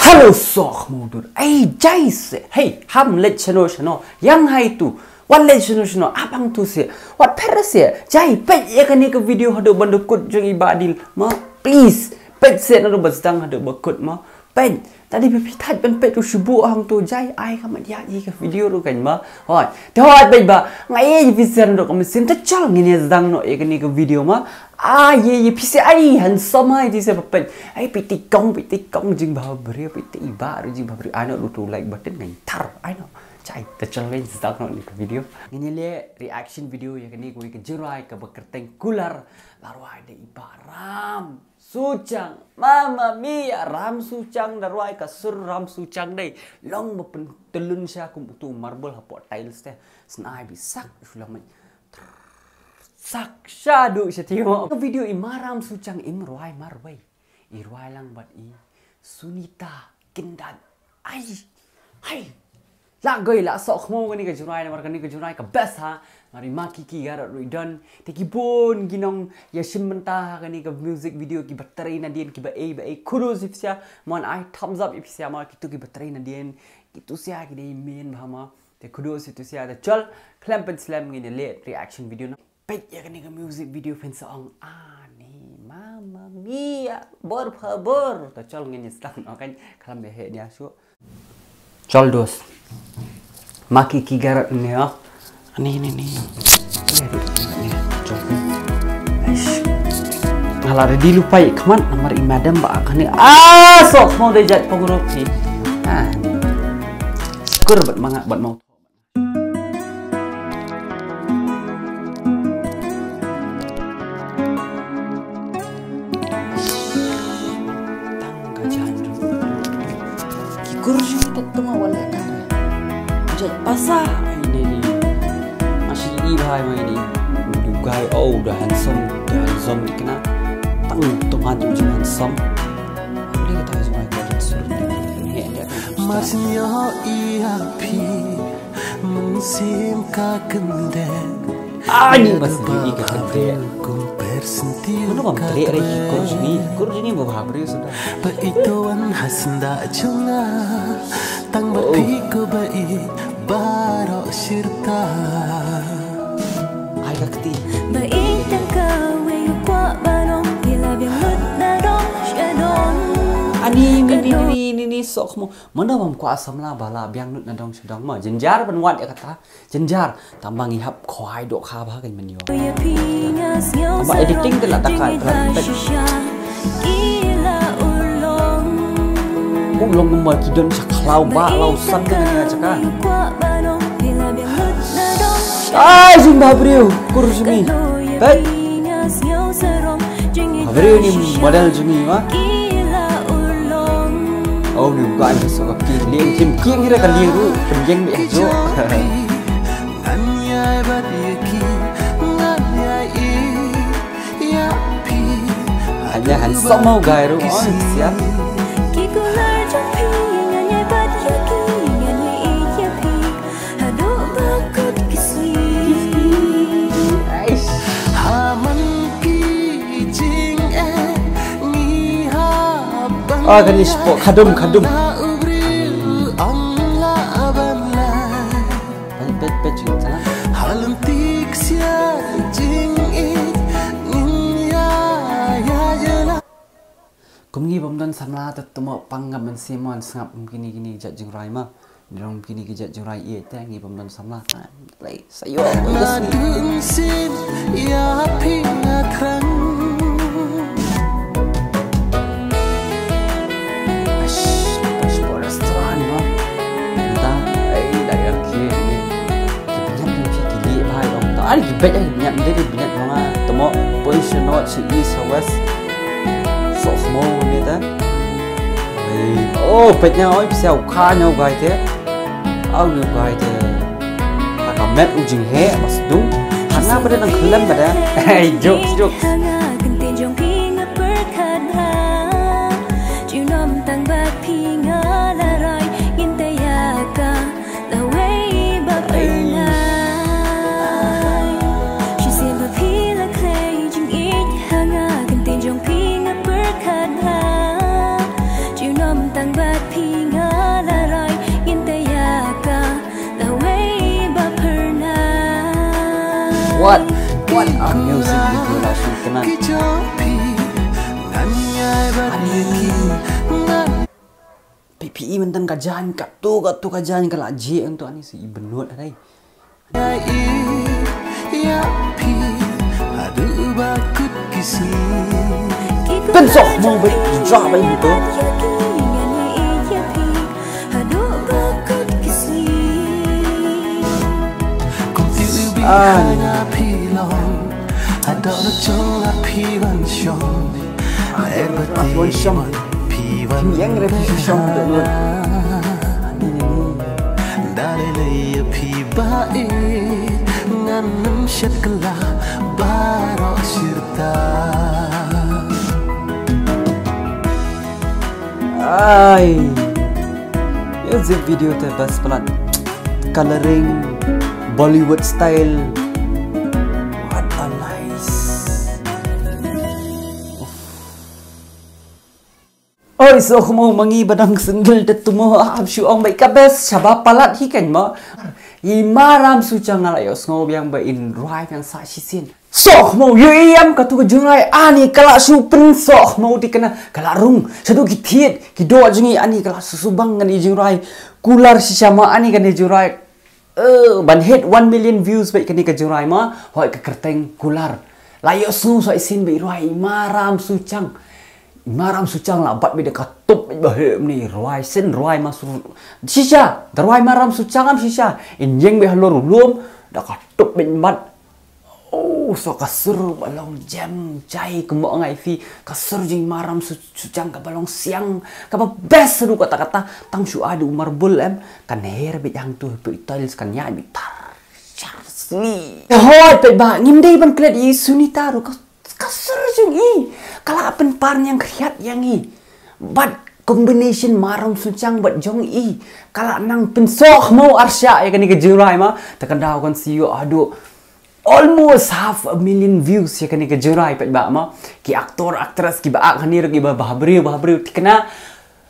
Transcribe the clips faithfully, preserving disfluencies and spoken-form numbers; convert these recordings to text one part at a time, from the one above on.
Hello, soh, mo dur. Ai, jai se. Hey, ham leit shano shano. Yang hai tu. Wat leit shano shano. Abang tu se. Wat pher se. Jai, peit ïa kane ka video haduh ban da kut jong i Bah Dil. Ma, please. Peit se naduh ba sdang haduh ba kut ma. Peit. Tadi ba phi thait ban peit ruh shu buh hangto, jai ai ka mat ïa i ka video ruh kan ma. Hoi. Te hoi peit ba. Nga ïa phi ser naduh ka mynsiem, te chal ngin ïa sdang noh ïa kane ka video ma. Ah, ïa ïa phi se ai handsome ai ti se ba peit. Ai peit ti kong, peit ti kong, jingbha briew, peit ti i Bah ruh jingbha briew. Ai noh ruh tu like button ngan thar. Ai noh. Jai, te chal ngin sdang noh ïa ka video. Ngin ïa leh reaction video ïa kane kawei ka jingrwai kaba kyrteng Kular, la rwai da i Bah Ram Suchang. Mamma mia, Ram Suchang da rwai, ka sur Ram Suchang dei long ba pyntyllun sha kum utu marble hapoh tiles te. Snai bi sak shu lamai. Sak shaduh sha timo. Ka video i Ma Ram Suchang im rwai marwei. I rwai lang bad i Sunita Kindat. Ai. Hai. La goi la soh khmo kane ka jingrwai namar kane ka jingrwai ka best ha. Mar i Ma Kiki Garot ruh i don. Te ki bun ki nong ïa shim bynta ha kane ka music video kiba trei nadien kiba ei ba ei. Kudos ïa phi sha. Mon ai thumbs up ïa phi sha ma kitu kiba trei nadien. Kitu sha ki dei main bha ma. Te kudos ïa tu sha te chal. Khlem pynslem ngin ïa leh reaction video na. Peit ïa kane ka music video phin sa ong ani, mamma mia, por favor. Ta chal ngin ïa sdang noh kan khlem ïa heh nia shuh. Chal dos. Ma Kiki Garot ne oh. Ani ni ni. Ïa ruh ni chal. Eish. Nga la ready lypa ïa khmat namar i madam ba kane. Ah, soh khmo dei jait pong ruh phi. Ah. Skur bad manga bad mau. Tang ka jan ruh. Ki kur ju ta tuma wala ka. Jai pasa. Ini ni. Masih di bhai mai ni. Du guy oh da handsome, da handsome di kena. Tang tuman tu handsome. Ni kata ju mai ka sur. Ni ada. Mas nyo i api. Mynsiem ka kyndit. Ah, ni ba sdang i ka kyndit. Mano bam treh re ki kur jong ngi, kur jong ngi ba bha briew suda. Ba ito wan ha syndah jong nga. Tang ba phi ko ba i baroh shirta. Ai ka kti. Ba i tang kawei u kwah ban ong, phi la biang lut na dong sha dong. Ani ni ni ni ni ni soh khmo. Mano bam kwah samla ba la biang lut na dong sha dong ma. Jynjar ban wad ïa kata. Jynjar, tang ba ngi hap khwai dohkha bha kein mynno. Tang ba editing te la taka la tek. U long kumba ki don sha khlaw ba law san ka nga jaka. Ai, jingbha briew, kur jong ngi. Peit. Bha briew ni model jong ngi ma. Oh, ni u guy ba suk ka pynlieng, kim kieng hi re ka lieng ruh, pynlieng beit ha juh. Anya handsome mo u guy ruh, oh, siap. Haduh ba kut ki sui. Aish. Ha man ki jingeh ngi hap ban. Ah, kane spot khadum, khadum. Ba u briew ong lah ban lai. Peit, peit, peit jingeh sana. Ha lynti ksiar jingeh ngin ïa ïa ïa la. Kum ngi bym don samla te tymmen pang ka mynsiem mon sngap kum kine kine ki jait jingrwai ma. Dang kine ki jait jingrwai ïeit te ngi bym don samla. Lei sa ïoh. Nga dun sim ïa phi nga thrang. Ash, ash, por restaurant ma. Nta, ei, da ïa ki ni. Ki bniat ki ki li bha ong ta. Ai ki beit ai ki bniat de ki bniat ma. Tymmen poi sha north sha east sha west. Soh mo ni ta. Ei, oh, peit nia oi pisa u kha nia u guy te. Au nia u guy te. Ha ka met u jingheh ba sdung. Ha nga ba dei nang khlem ba dei. Ei, jokes, jokes. Junom tang ba phi nga la rai ngin tei ïa ka lawei ba pyrnai. Shisien ba phi la khlei jingïeit ha nga, ktien jong phi nga pyrkhat ha. Junom tang Bad phi nga la rai ngin taya ka lawei ba pyrna. What? What a music video la shu kena. Ani ki. Pi pi i mentan ka jan ka tu ka tu ka jan ka la ji untuk ani si i benut hai. Kan sok mo bai ja bai ni to. An. Wan shong. Kim yang re pi shong to no. Ani ni ni. Dale le ya phi ba e ngan nam shakla baro shirta. Ai. Music video te best palat. Coloring Bollywood style. What a nice. Oi, so mo mangi badang single te tumo ap shu ong bai ka best shaba palat hi kan mo. I maram su chang ala yo sngo biang ba in rwai kan sa shi sin. Sok mo yu i am ka tu ka jingrai ani ka la shu pyn sok mo ti kana ka la rung. Shadu ki thiet ki do jngi ani ka la su su bang kan i jingrai. Kular shi shama ani kan i jingrai. Eh, ban hit one million views bai kani ka jingrai ma hoi ka kerteng kular. La yo snu so isin bai rwai maram su chang. Maram su chang la bat bai da ka tup bai ba he mni rwai sin rwai ma su. Shisha da rwai maram su chang am shisha in yeng bai halor lum da ka tup bai bat. Oh, so ka sur ba long jem jai ka mo ngai fi ka sur jing maram su su chang ka ba long siang ka ba best ru kata kata tang shu adu marbul em kan her bi jang tu tu tiles kan ya bi tar char sni. Hoi pe ba ngim dei ban klet i Sunita ru ka ka sur jing i ka la pen par nyang khriat yang i. But combination maram su chang bat jong i ka la nang pen soh mo arsha ya kani ka jingrai ma ta kan daw kan si yo adu. Almost half a million views ya kani ka jingrai pet ba ma ki actor actress ki ba ak hani ru ki ba bahbriu bahbriu tikna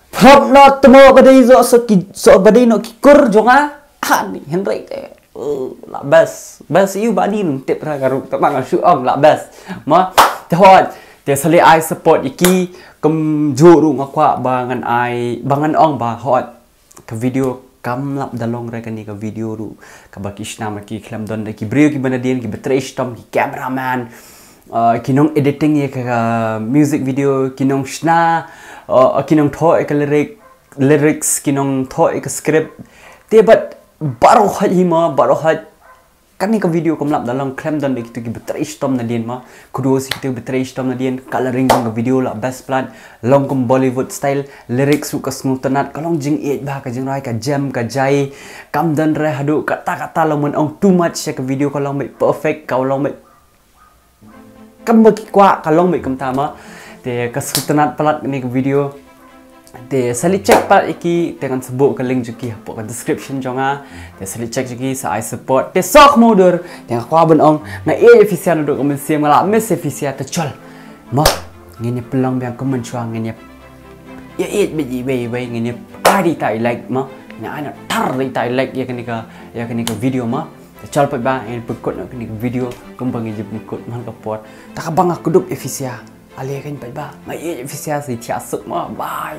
prop no temo ba dei zo so ki so ba dei no ki kur jonga hani henry te. La best best you ba ni tip ra garu ta bang shu ong la best ma te hot te sali ai support iki kum juru ngakwa ba ngan ai ba ngan ong ba hot. Ka video kam lap da long re kani ka video ru ka ba ki shna ma ki khlem don da ki briew ki ba nadien ki ba trei shitom ki cameraman. Ki nong editing ya ka music video ki nong shna ki nong tho ya ka lyric lyrics ki nong tho ya ka script. Te bat baro haj hima baro haj. Kani ka video kam lap da long khlem don de kitu ki ba trei shitom nadien ma. Kudos kitu ki ba trei shitom nadien coloring jong ka video la best plan. Long kum Bollywood style lyrics u ka sngu tanat ka long jing ej ba ka jingrai ka jem ka jai. Kam don re hadu kata kata long mun ong too much ya ka video ka long mai perfect ka long mai. Kam ba ki kwah ka long mai kumta ma. Te ka sngu tanat palat ni ka video. Te sali check pat iki te ngan sbu ka link jong ki hapoh ka description jong nga. Te sali check jong ki sa ai support te sok mo dur te nga kwah ban ong nga e efisia na duk ka mynsiem nga la miss efisia te chol. Ma ngin ïa pynlong biang ka mynshuwa ngin ïa ïa e bit i wei wei ngin ïa ai di tai like ma. Ngin ai na tar di tai like ïa kani ka ïa kani ka video ma. Te chol pat ba ngin pynkut na kani ka video kumba ngin jip pynkut man ka por. Ta ka ba nga kudup efisia. Ale kan pat ba nga e efisia si thia suk ma bye.